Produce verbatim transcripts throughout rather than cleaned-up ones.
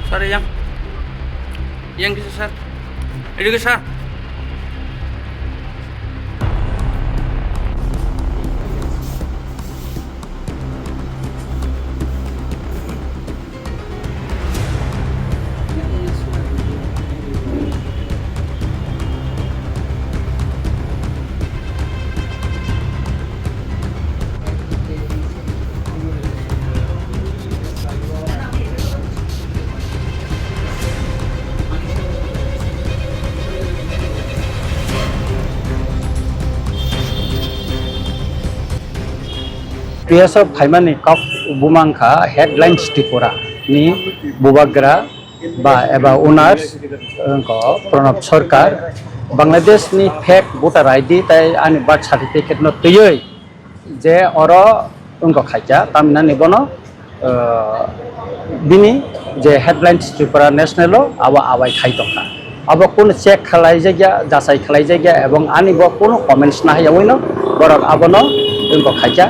Sir, yang. Yang kisa, sir. Ini kisa. P S F phaimani kok bumang kha Headlines Tripura ni bubagra ba eba owners, wngkha Pranab Sarkar, Bangladesh ni fake voter I D tai ani birth certificate no twiwi je oro wngkha khaikha, tamhinani bono, uh, bini je Headlines Tripura National o abo awai khai tongkha. Abo kunu check khlai jakya, jachai khlai jakya, ebong ani bo kunu comments nahai yawi no borok abono wngkha khaikha.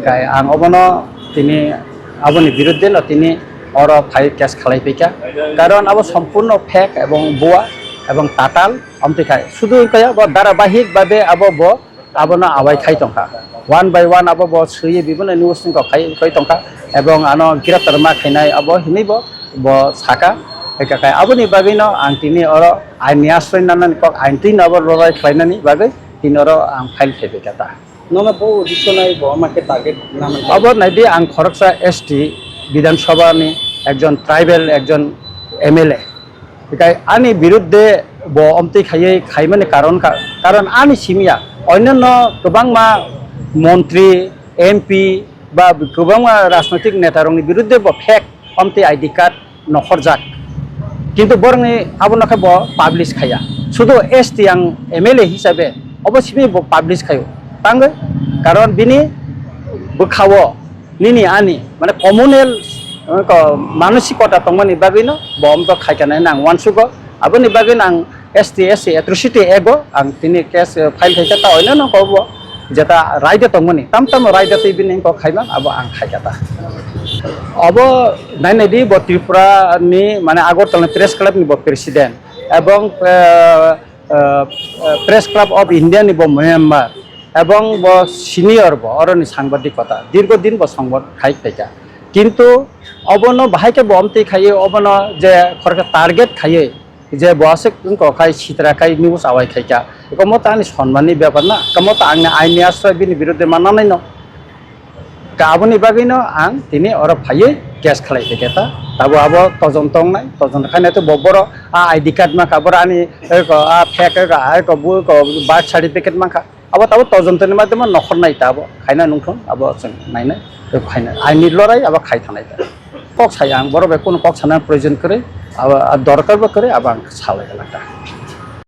Kai ang obono tini aboni biruddhe no tini oro phai case khlai phaikha. Karon abo sompurno fake ebong bua ebong tatal, amtwi khai sudu kaya bo dharabahik babe abo bo abono awai khai tongkha. One by one abo bo swiwi bibino news ni kok khai, khai tongkha. Ebong ano giraftar ma khainai abo hinwi bo, bo saka. Eka khai aboni bagwi no ang tini oro ain ni asroi nanani kok, ain twi no abo lorai khlainani bagwi tini oro ang file khai phaikha ta. Nono bo uddesho nai bo ama khe target nana. Abo naidi ang khoroksa S T Bidhan Sabha ni ekjon tribal ekjon M L A. Hikai ani biruddhe bo omtwi khaiwi khaimani karon kha, karon ani simi ya, onyanno kwbangma montri, M P ba kwbangma rajnoitik neta rokni biruddhe bo fake omtwi I D card nokhorjak. Kintu borokni abono khe bo publish khaiya. Sudu S T ang M L A hisabe obo simi bo publish khaio. Tangwi karon bini bwkhao nini ani, mane, communal, eh, ko-, manosikota tongmani bagwino bo omtok khaikha nai nang uansugo. Aboni bagwino ang S T S C Atrocity Act o ang tini case, eh, file khaikha, ta oinano ko bo jeta raida tongmani, tam tam raida twi bini kok khaimang abo ang khaikha ta. Obo nainai di, bo Tripura ni, mane, Agartala ni press club ni bo president, ebong, eh, eh, eh, Press Club of India ni bo member, ebong bo senior, bo oroni sangbadik kota, dirgo din bo songbat khai phaikha. Kintu obono bahai khe bo omtwi khaiwi, obono je khoroksa target khaiwi, je bo aswk wngkha khai sitra khai news awai khaikha, eko moto ani sonmani bepar na, eko moto angni aini asroi bini biruddhe mannanai no. Ka aboni bagwino ang tini oro phaiwi case khlai phaikha ta. Abo, abo tojon tongnai, tojon khainai to bo borok a I D card mankha, borok ani eko a fake eko, a eko bu eko birth certificate mankha. Abo tabo tojontoni madhyamo nokhornai ta abo khaina nungthung, abo chwng nainai, eko khainai. Aini lorai abo khai thangnai ta. Kok saya ang borok bai kunu kok sana proyojon kwrwi, abo, a, dorkar bo kwrwi, abo ang salai kha ta.